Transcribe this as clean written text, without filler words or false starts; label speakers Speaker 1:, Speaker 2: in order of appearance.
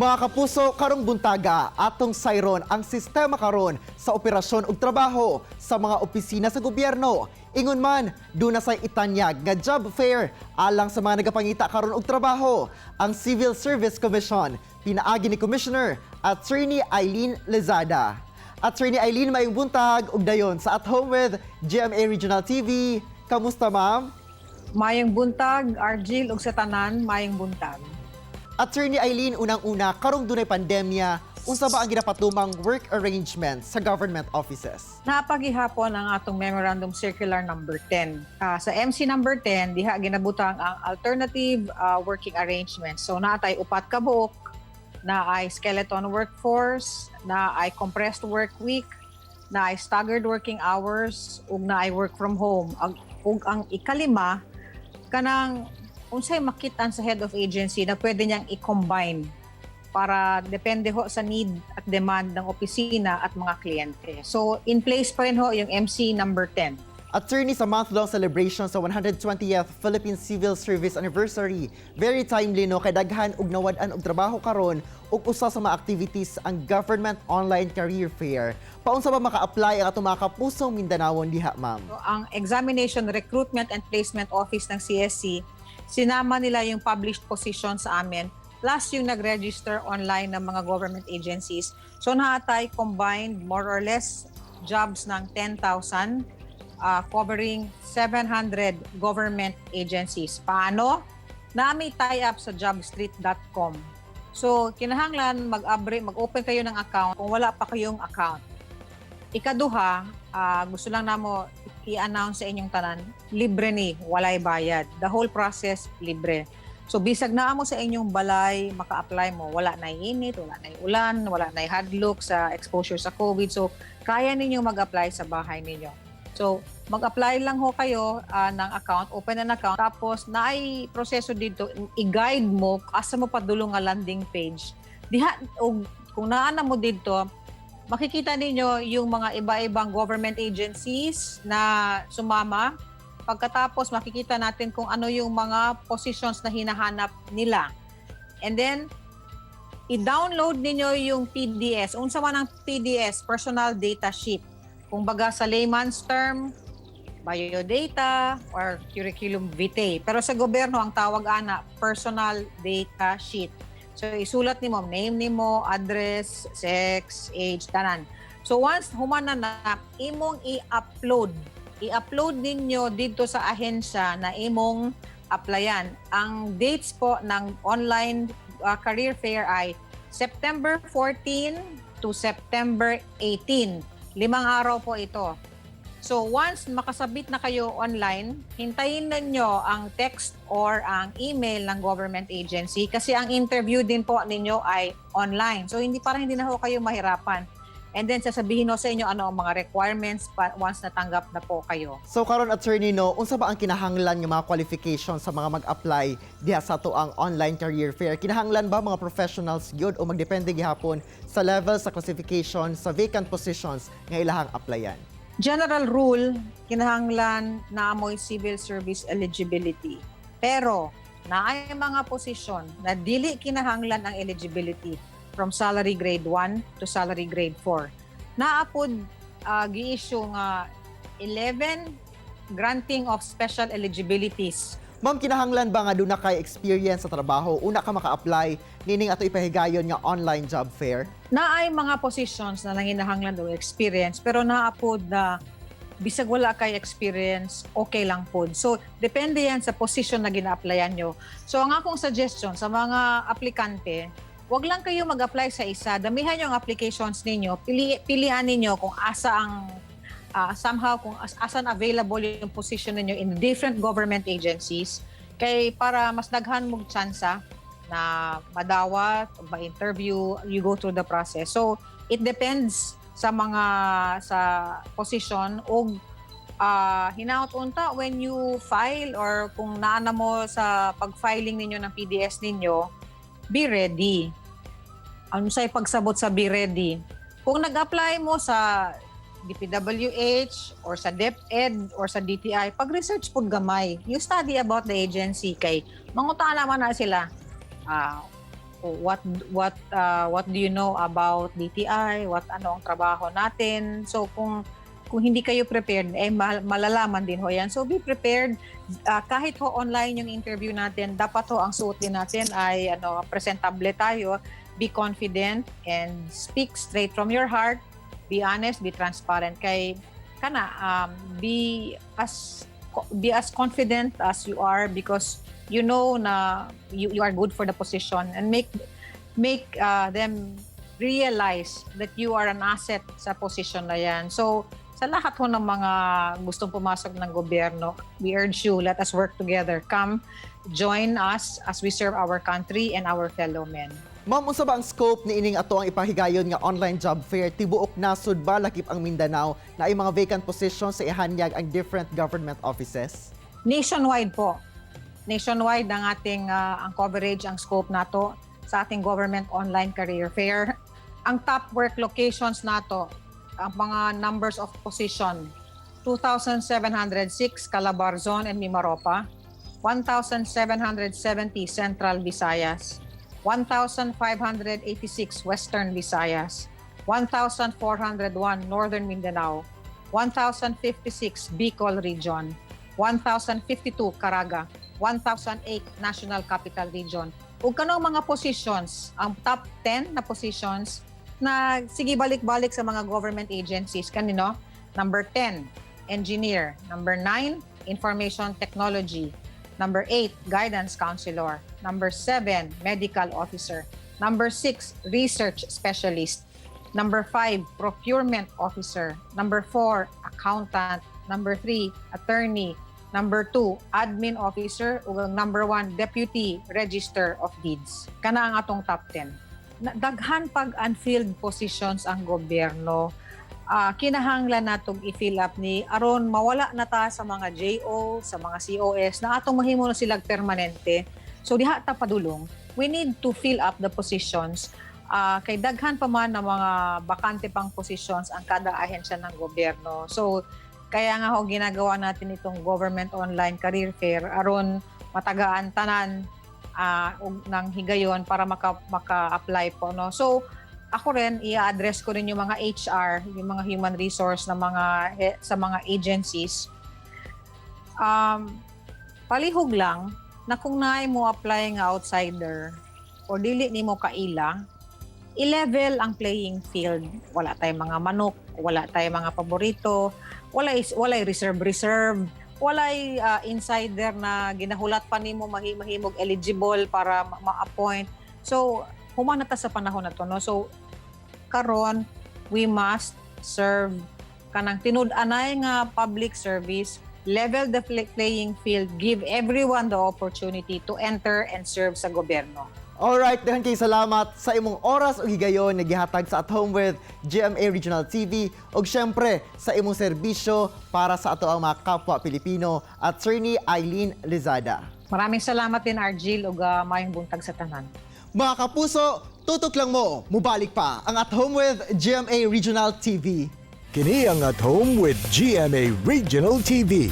Speaker 1: Mga kapuso, karong buntaga, atong sayron ang sistema karon sa operasyon ug trabaho sa mga opisina sa gobyerno. Ingon man, duna say itanyag nga job fair alang sa mga nagapangita karon og trabaho. Ang Civil Service Commission, pinaagi ni Commissioner Attorney Eileen Lizada. Attorney Eileen, maayong buntag ug dayon sa At Home with GMA Regional TV. Kamusta, ma'am?
Speaker 2: Maayong buntag, Argil, ug sa tanan, maayong buntag.
Speaker 1: Attorney Eileen, unang-una, karong dunay pandemya, unsa ba ang ginapatumang work arrangement sa government offices?
Speaker 2: Naa pa gihapon ang atong Memorandum Circular number 10. Sa MC number 10, diha ginabutang ang alternative working arrangement. So naa tay upat ka buok, naay skeleton workforce, naay compressed work week, naay staggered working hours, ug naay work from home. Ug ang ikalima, kanang unsay makitaan sa head of agency na pwede niyang i-combine para depende ho sa need at demand ng opisina at mga kliyente. So, in place pa rin ho yung MC number 10.
Speaker 1: Attorney, sa month-long celebration sa 120th Philippine Civil Service Anniversary, very timely, no, kay daghan og nawad-an og trabaho karon ug usa sa mga activities ang Government Online Career Fair. Paunsa ba maka-apply ang atong mga kapusong Mindanawon diha, ma'am?
Speaker 2: So, ang Examination, Recruitment and Placement Office ng CSC, sinama nila yung published position sa amin plus yung nag-register online ng mga government agencies. So naa tay combined more or less jobs ng 10,000 covering 700 government agencies. Paano? Naa mi tie-up sa jobstreet.com. So, kinahanglan mag-abre, mag-open kayo ng account kung wala pa kayong account. Ikaduha, gusto lang namo i-announce sa inyong tanan, libre ni, walay bayad. The whole process, libre. So bisag naa mo sa inyong balay, maka-apply mo, wala na init, wala na ulan, wala na hadlok sa exposure sa COVID. So kaya ninyo mag-apply sa bahay ninyo. So mag-apply lang ho kayo ng account, open an account, tapos naay proseso dito, i-guide mo asa mo padulong nga landing page. Diha og kung naa na mo dito, makikita ninyo yung mga iba-ibang government agencies na sumama. Pagkatapos, makikita natin kung ano yung mga positions na hinahanap nila. And then, i-download ninyo yung PDS. Unsa man ang PDS? Personal Data Sheet. Kung baga sa layman's term, biodata or curriculum vitae. Pero sa gobyerno, ang tawag ana, Personal Data Sheet. So isulat nimo name nimo, address, sex, age, tanan. So once human na na, imong i-upload. I-upload ninyo dito sa ahensya na imong applyan. Ang dates po ng online career fair ay September 14 to September 18. 5 araw po ito. So once makasubmit na kayo online, hintayin ninyo ang text or ang email ng government agency kasi ang interview din po ninyo ay online. So hindi para hindi na ho kayo mahirapan. And then sasabihin ho sa inyo ano ang mga requirements pa, once natanggap na po kayo.
Speaker 1: So karon, attorney, no, unsa ba ang kinahanglan nga mga qualifications sa mga mag-apply diha sa atoang online career fair? Kinahanglan ba mga professionals gyud o magdepende gihapon sa level sa classification sa vacant positions nga ilahang applyan?
Speaker 2: General rule, kinahanglan naa mo'y civil service eligibility. Pero naay mga posisyon na dili kinahanglan ang eligibility from salary grade 1 to salary grade 4. Naa pod gi-issue nga 11 granting of special eligibilities.
Speaker 1: Ma'am, kinahanglan ba nga duna kay experience sa trabaho una ka maka-apply nining ato ipahigayon nga online job fair?
Speaker 2: Naay mga positions na nanginahanglan og experience, pero naa pod na bisag wala kay experience, okay lang pod. So depende yan sa position na gina-applyan nyo. So ang akong suggestion sa mga aplikante, wag lang kayo mag-apply sa isa. Damihan yung applications ninyo. Pilian ninyo kung asa ang somehow kung asan available yung position ninyo in different government agencies kay para mas daghan mong tsansa na madawat, ma-interview, you go through the process. So, it depends sa mga sa position ug hinaot unta when you file or kung naa na mo sa pag-filing ninyo ng PDS ninyo, be ready. Ano say pagsabot sa be ready? Kung nag-apply mo sa DPWH or sa DepEd or sa DTI, pag-research pud gamay. You study about the agency kay mangutana man na sila. What do you know about DTI? What ano ang trabaho natin? So kung hindi kayo prepared, eh malalaman din ho yan. So be prepared. Kahit ho online yung interview natin, dapat ho ang suot din natin ay ano, presentable tayo. Be confident and speak straight from your heart. Be honest, be transparent kay kana be as confident as you are because you know na you are good for the position and make them realize that you are an asset sa position na yan. So, sa lahat ho ng mga gustong pumasok ng gobyerno, we urge you, let us work together. Come, join us as we serve our country and our fellow men.
Speaker 1: Ma'am, unsa ba ang scope ni ining ato ang ipahigayon nga online job fair? Tibuok nasod ba, lakip ang Mindanao, na ay mga vacant positions sa ihanyag ang different government offices?
Speaker 2: Nationwide po. Nationwide ang ating ang coverage, ang scope nato sa ating government online career fair. Ang top work locations nato, ang mga numbers of position, 2,706 Calabarzon and Mimaropa, 1,770 Central Visayas, 1,586 Western Visayas, 1,401 Northern Mindanao, 1,056 Bicol Region, 1,052 Caraga, 1,008 National Capital Region. Ug kanang mga positions, ang top 10 na positions na sige balik-balik sa mga government agencies kanino? Number 10, engineer. Number 9, information technology. Number 8, guidance counselor. Number 7, medical officer. Number 6, research specialist. Number 5, procurement officer. Number 4, accountant. Number 3, attorney. Number 2, admin officer. Ug ang number 1, deputy register of deeds. Kana ang atong top 10. Daghan pag unfilled positions ang gobyerno. Kinahanglan natong i-fill up ni aron mawala na ta sa mga JO, sa mga COS na atong mahimo na silang permanente. So diha ta padulong, we need to fill up the positions kay daghan pa man na mga bakante pang positions ang kada ahensya ng gobyerno. So kaya nga ho ginagawa natin itong government online career fair aron matagaan tanan og ng higayon para maka-apply po, no. So ako rin, i-address ko rin yung mga HR, yung mga human resource na mga sa mga agencies. Palihog lang na kung naay mo apply nga outsider o dili nimo kaila, i-level ang playing field. Wala tayong mga manok, wala tayong mga paborito, walay reserve reserve, walay insider na ginahulat pa nimo mahimog eligible para ma-appoint. So, human na ta sa panahon na to, no? So, karon we must serve kanang tinud-anay nga public service, level the playing field, give everyone the opportunity to enter and serve sa gobyerno.
Speaker 1: Alright, daghan kay salamat sa imong oras ug higayon nga gihatag sa At Home with GMA Regional TV ug syempre sa imong serbisyo para sa ato ang mga kapwa Pilipino, Attorney Eileen Lizada.
Speaker 2: Maraming salamat din, Argil, ug maayong buntag sa tanan.
Speaker 1: Mga kapuso, tutok lang mo, mubalik pa ang At Home with GMA Regional TV.
Speaker 3: Kini ang At Home with GMA Regional TV.